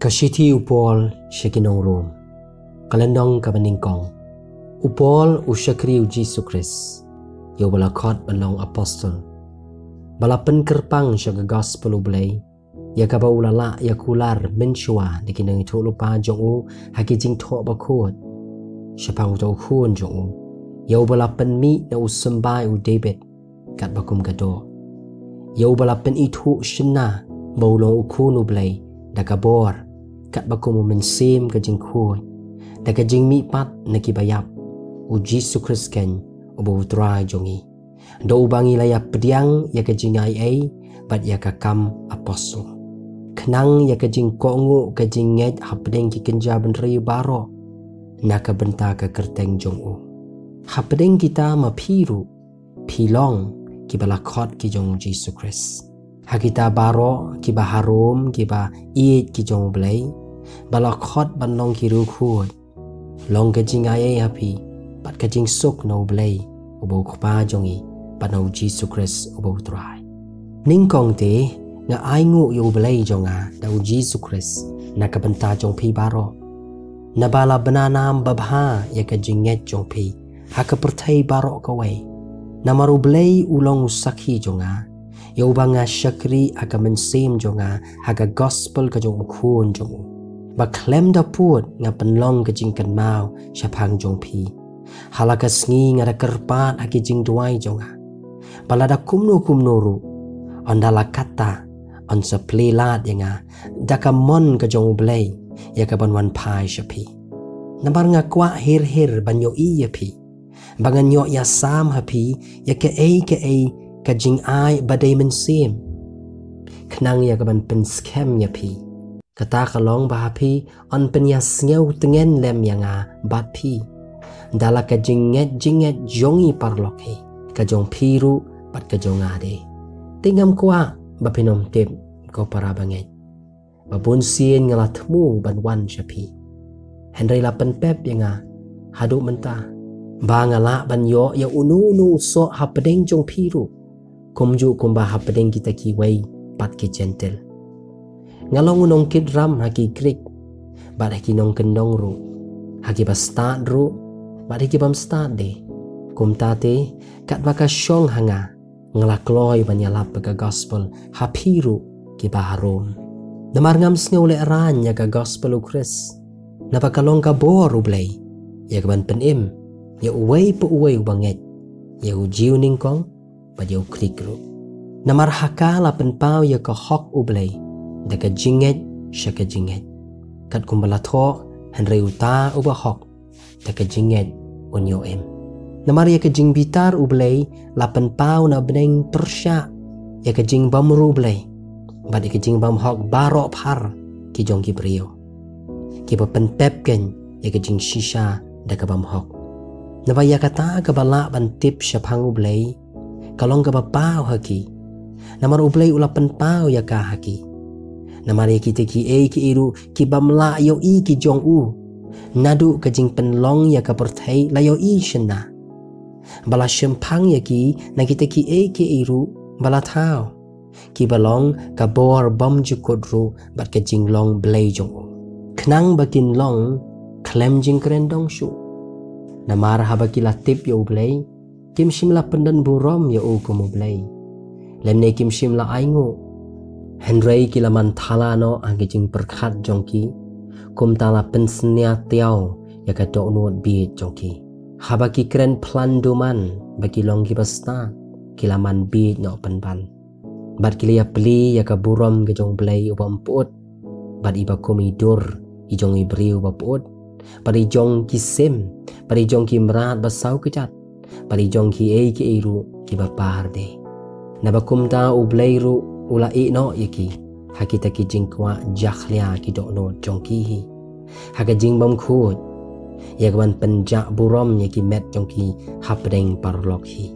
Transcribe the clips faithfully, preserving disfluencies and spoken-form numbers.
Ka shithi u Paul sha ki nong Rom. Ka lynnong kaba nyngkong. U Paul, u shakri u Jisu Khrist, ïa uba la khot ban long apostol, ba la pynkyrpang sha ka gospel U Blei, ïa kaba u la lah ïa kular mynshuwa da ki nongïathuhlypa jong u ha ki jingthoh bakhuid shaphang uta u khun jong u, ïa uba la pynmih na u symbai u David katba kum ka doh, ïa uba la pynithuh shynna ba u long u khun U Blei da ka bor, katba kum u mynsiem ka jingkhuid, da ka jingmihpat na kiba ïap, u Jisu Khrist keiñ uba U Trai jong ngi, da uba ngi la ïa pdiang ïa ka jingai ei bad ïa ka kam apostol, khnang ïa ka jingkohnguh ka jingngeit hapdeng ki kynja bynriew baroh na ka bynta ka kyrteng jong u. Hapdeng kita ma phi ruh phi long kiba la khot ki jong u Jisu Khrist. Ha kita baroh kiba harum, kiba ïeit ki jong U Blei, ba la khot ban long ki riewkhuid, long ka jingai ei ha phi bad ka jingsuk na U Blei uba U Kpa jong ngi bad na u Jisu Khrist uba U Trai. Nyngkong te, nga ainguh ïa U Blei jong nga da u Jisu Khrist na ka bynta jong phi baroh, naba la bna nam babha ïa ka jingngeit jong phi ha ka pyrthei baroh kawei. Namar U Blei u long u sakhi jong nga, ïa uba nga shakri ha ka mynsiem jong nga ha ka gospel ka jong u khun jong u, ba khlem da pud nga pynlong ka jingkynmaw shaphang jong phi. Ha la ka sngi nga da kyrpad ha ki jingduwai jong nga ba lada kumno kumno ruh, ynda la katta, yn sa plie lad ïa nga da ka mon ka jong U Blei ïa ka ban wan phai sha phi. Namar nga kwah hir hir ban ïohi ïa phi, ba ngan ïoh ïasam ha phi ïa kaei kaei ka jingai ba dei mynsiem, khnang ïa ka ban pynskhem ïa phi. Kata ka long ba ha phi yn pynïasngew tngen lem ïa nga bad phi, da la ka jingngeit jingngeit jong ngi paralok hi, ka jong phi ruh bad ka jong nga de. Te ngam kwah ba phin ym tip, ko para bangeit, ba bunsien nga la thmu ban wan sha phi, hynrei la pynpep ïa nga haduh mynta ba nga lah ban ïoh ïa uno uno u soh hapdeng jong phi ruh, kumjuh kumba hapdeng kita kiwei pat ki Jentil. Nga long u nongkit ram ha ki Grik bad ha ki nongkyndong ruh, ha kiba stad ruh bad ha ki bym stad de. Kumta te, katba ka shong ha nga, nga la kloi ban ïalap ïa ka gospel ha phi ruh kiba harum. Namar ngam sngew lehraiñ ïa ka gospel U Khrist, naba ka long ka bor U Blei ïa ka ban pynim ïa uwei pa uwei uba ngeit, ïa u Jiw nyngkong bad ïa u Grik ruh. Namar ha ka la pynpaw ïa ka hok U Blei da ka jingngeit sha ka jingngeit, katkum ba la thoh, hynrei uta uba hok da ka jingngeit un ïoh im. Namar ïa ka jingbitar U Blei la pynpaw na bneng pyrshah ïa ka jingbymriewblei bad ïa ka jingbymhok baroh phar ki jong ki briew, kiba pynpep keiñ ïa ka jingshisha da ka bymhok. Naba ïa kata kaba lah ban tip shaphang U Blei ka long kaba paw ha ki, namar U Blei u la pynpaw ïa ka ha ki. Namar ïa kita kiei kiei ruh ki bym lah ïohi ki jong u, naduh ka jingpynlong ïa ka pyrthei la ïohi shynna, ba la shemphang ïa ki na kita kiei kiei ruh ba la thaw, kiba long ka bor bymjukut ruh bad ka jinglong Blei jong u, khnang ba kin long khlem jingkren dong shuh. Namar haba ki la tip ïa U Blei, kim shym la pyndon burom ïa u kum U Blei, lymne kim shym la ainguh. Hynrei ki la man thala noh ha ki jingpyrkhat jong ki, kumta la pynsngiat ïa ka dohnud bieit jong ki. Haba ki kren phlan duman ba ki long kiba stad, ki la man bieit noh pynban, bad ki la ïaplie ïa ka burom ka jong U Blei uba ym pyut, bad iba kum i dur i jong i briew ba pyut, bad i jong ki sim, bad i jong ki mrad ba saw kjat, bad i jong kiei kiei ruh kiba par de. Naba kumta U Blei ruh u la ïehnoh ïa ki ha kita ki jingkwah jakhlia ki dohnud jong ki hi, ha ka jingbymkhuid, ïa ka ban pynjah burom ïa ki met jong ki hapdeng paralok hi,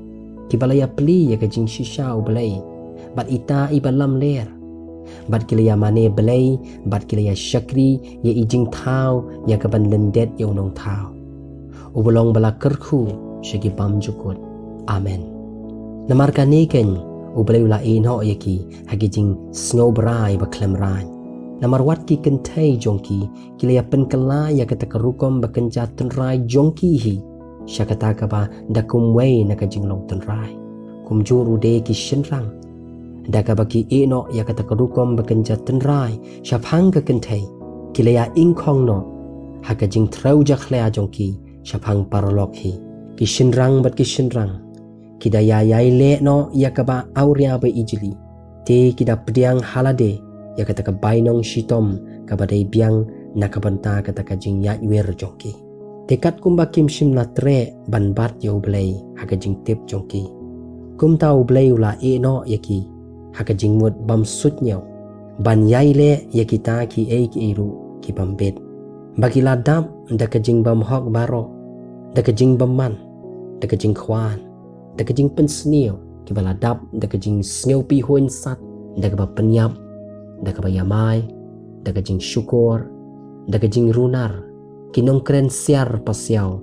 kiba la ïaplie ïa ka jingshisha U Blei bad ita iba lamler, bad ki la ïamane blei, bad ki la ïashakri ïa i jingthaw ïa ka ban lyndet ïa u Nongthaw, uba long ba la kyrkhu sha ki bymjukut. Amen. Namar kane keiñ U Blei u la ïehnoh ïa ki ha ki jingsngewbha ba khlem raiñ, Namar wat ki kynthei jong ki, ki la ïa pynkylla ïa kata ka rukom bakynja tynrai jong ki hi sha kata kaba da kumwei na ka jinglong tynrai. Kumjuh ruh de ki shynrang, da kaba ki ïeh noh ïa kata ka rukom bakynja tynrai shaphang ka kynthei, ki la ïa ingkhong noh ha ka jingtrew jakhlia jong ki shaphang paralok hi. Ki shynrang bad ki shynrang, ki da ïa ïaileh noh ïa kaba awria ba ijli, te ki da pdiang ha lade ïa kata ka bainong shitom kaba dei biang na ka bynta kata ka jingïaid wir jong ki. Te katkumba kim shym la treh ban bat ïa U Blei ha ka jingtip jong ki, kumta U Blei u la ïeh noh ïa ki ha ka jingmut bym suidñiew ban ïaileh ïa kita kiei kiei ruh ki bym bit, ba ki la dap da ka jingbymhok baroh, da ka jingbymman, da ka jingkhwan, da ka jingpynsniew, kiba la dap da ka jingsngewpihun sat, da kaba pynïap, da kaba ïamai, da ka jingshukor, da ka jingrunar, ki nongkren siar pasiaw,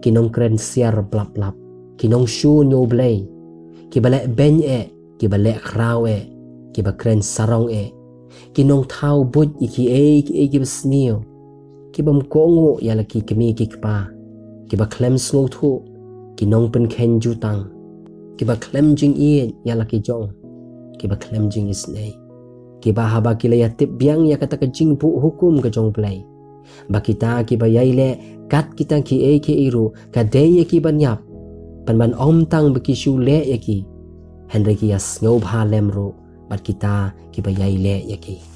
ki nongkren siar blap blap, ki nongshun ïa U Blei, kiba leh beiñ eh, kiba leh khraw eh, kiba kren sarong eh, ki nongthaw buit ïa kiei kiei kiba sniew, ki bym kohnguh ïa la ki kmie ki kpa, kiba khlem sngewthuh, ki nongpynkheiñ jutang, kiba khlem jingïeit ïa la ki jong, kiba khlem jingisynei, kiba haba ki la ïa tip biang ïa kata ka jingbuh hukum ka jong U Blei, ba kita kiba ïaileh kat kita kiei kiei ruh ka dei ïa ki ban ïap, pynban ym tang ba ki shu leh ïa ki, hynrei ki ïa sngewbha lem ruh bad kita kiba ïaileh ïa ki.